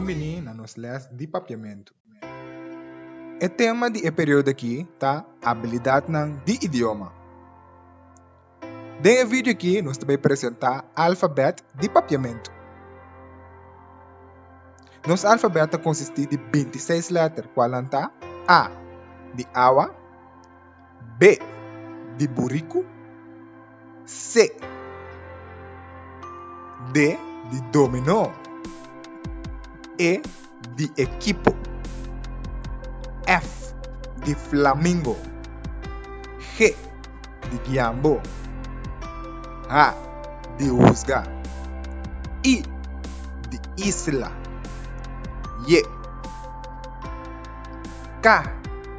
Bon bini na nos les di Papiamentu. E tema di e periodo aki ta abilidatnan di idioma. Den e video aki nos ta bai presentá alfabèt di Papiamentu. Nos alfabèt ta konsistí di bintiseis lèter kualnan ta, A, di awa, B, di buriku, C, D, di dominó, E, di ekipo, F, di flamingo, G, di guiambo, H, di husga, I, di isla, Y, K,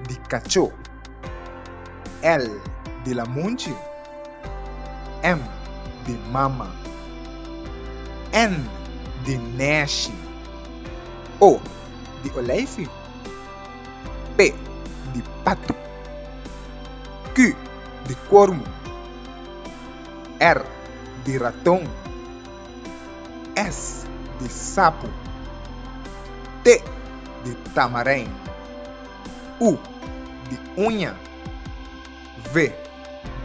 di kachó. L di lamunchi, M di mama, N di nèshi, O di oleifi, P di patu, Q di kuormu, R di raton, S di sapu, T di tamarein. U di uña, V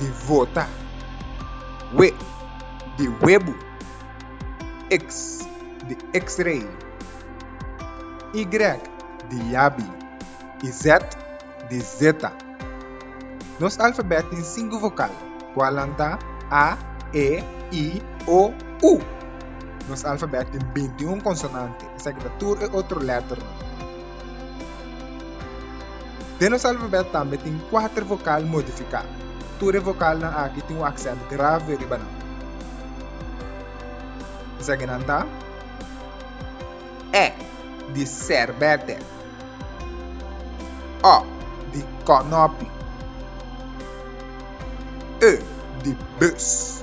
di vota, W di webu, X di x-ray, Y di yabi i Z di zeta. Nos alfabèt tin sinku vokal, kualnan ta A, E, I, O, U. Nos alfabèt tin bintiun konsonante, esaki ta tur e otro lèternan. Den nos alfabet tambe tin kuater vokal modifiká. Tur e vokalnan aki tin un aksènt grave riba nan. Esakinan ta, E di sèrbètè, O di kònòpi, E di bùs,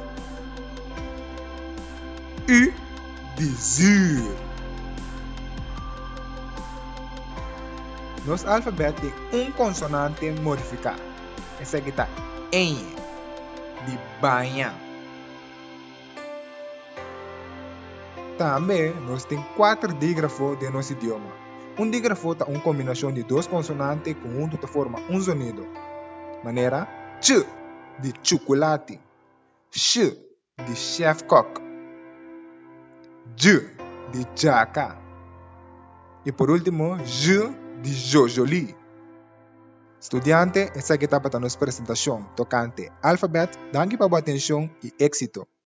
U di zuur. Nos alfabet tin un konsonante modifiká, esaki ta eñe, di baña. Tambe nos tin kuater dígrafo den nos idioma. Un dígrafo ta un kombinashon di dos konsonante ku huntu ta forma un zonido, manera ch di chukulati, sh di chefkok, dj di djaka i por ultimo zh di zjozjolí. Studiante, esaki tabata nos presentashon tokante alfabèt. Danki pa bo atenshon i éksito!